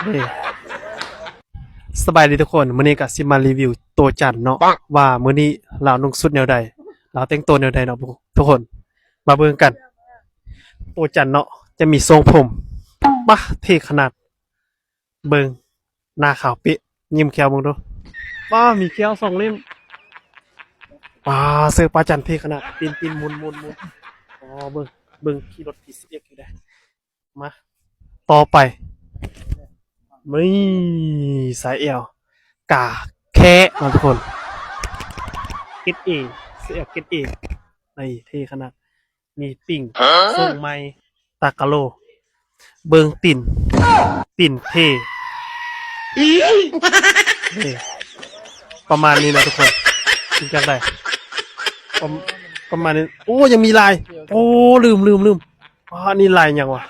ເອີ ສະບາຍດີທຸກຄົນ, ມື້ນີ້ກໍຊິມາຣີວິວໂຕຈັນເນາະ ວ່າມື້ນີ້ລາວນຸ່ງຊຸດແນວໃດ, ລາວແຕ່ງໂຕແນວໃດເນາະທຸກຄົນ. ມາເບິ່ງກັນ ໂຕຈັນເນາະ ຈະມີຊົງຜົມ ປາ ເທ່ຂະໜາດ. ເບິ່ງ ໜ້າຂາວເປະ, ຍິ້ມແຂ້ວເບິ່ງດູ. ປາ ມີແຂ້ວສອງເຫຼັ້ມ. ປາ ເສີປາຈັນເທ່ຂະໜາດ, ປິ່ນໆ ໝຸນໆ ໝຸນ. ອໍ ເບິ່ງ ເບິ່ງຂີ່ລົດ ທີ ສິບເອັດ ຢູ່ເດ້. ມາ ຕໍ່ໄປ ນີ້ ສາຍແອວ ກາແຄເນາະທຸກຄົນ. ເກຣດເອ ສາຍແອວເກຣດເອ ນີ້ ເທ່ຂະໜາດ. ມີປິງ ຮະ ຊົງໃໝ່ ຕາກະໂລ. ເບິ່ງຕີນ ຕີນເທ່ ນີ້ ປະມານນີ້ນະທຸກຄົນ. ຮູ້ຈັກໄດ້ ປະ ປະມານນີ້. ໂອ້ ຍັງມີລາຍ. ໂອ້ ລືມ ລືມ ລືມ. ອໍ ອັນນີ້ລາຍຫຍັງວະ?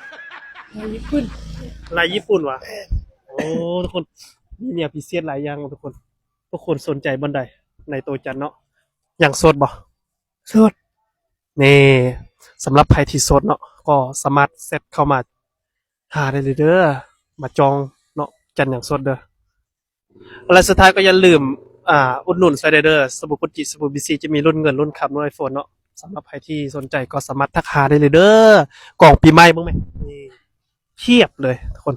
ລາຍຍີ່ປຸ່ນ ລາຍຍີ່ປຸ່ນຫວາ? ໂອ້ ທຸກຄົນ ມີແນວພິເສດຫຼາຍຢ່າງທຸກຄົນ. ທຸກຄົນສົນໃຈບ່ອນໃດໃນໂຕຈັນເນາະ? ຍັງໂສດບໍ່? ໂສດ. ນີ້ ສຳລັບໃຜທີ່ໂສດເນາະ ກໍສາມາດແຊັດເຂົ້າມາຫາໄດ້ເລີຍເດີ ມາຈອງເນາະ ຈັນຍັງໂສດເດີ. ແລະ ສຸດທ້າຍກໍຢ່າລືມ ອ່າ ອຸດໜູນຊ່ວຍໄດ້ເດີ ສະບູກຸດຈິ ສະບູບີຊີ ຈະມີລຸ້ນເງິນ ລຸ້ນຄຳ ລຸ້ນໄອໂຟນເນາະ. ສຳລັບໃຜທີ່ສົນໃຈກໍສາມາດທັກຫາໄດ້ເລີຍເດີ. ກອງປີໃໝ່ເບິ່ງແມະ ນີ້ ພຽບເລີຍທຸກຄົນ.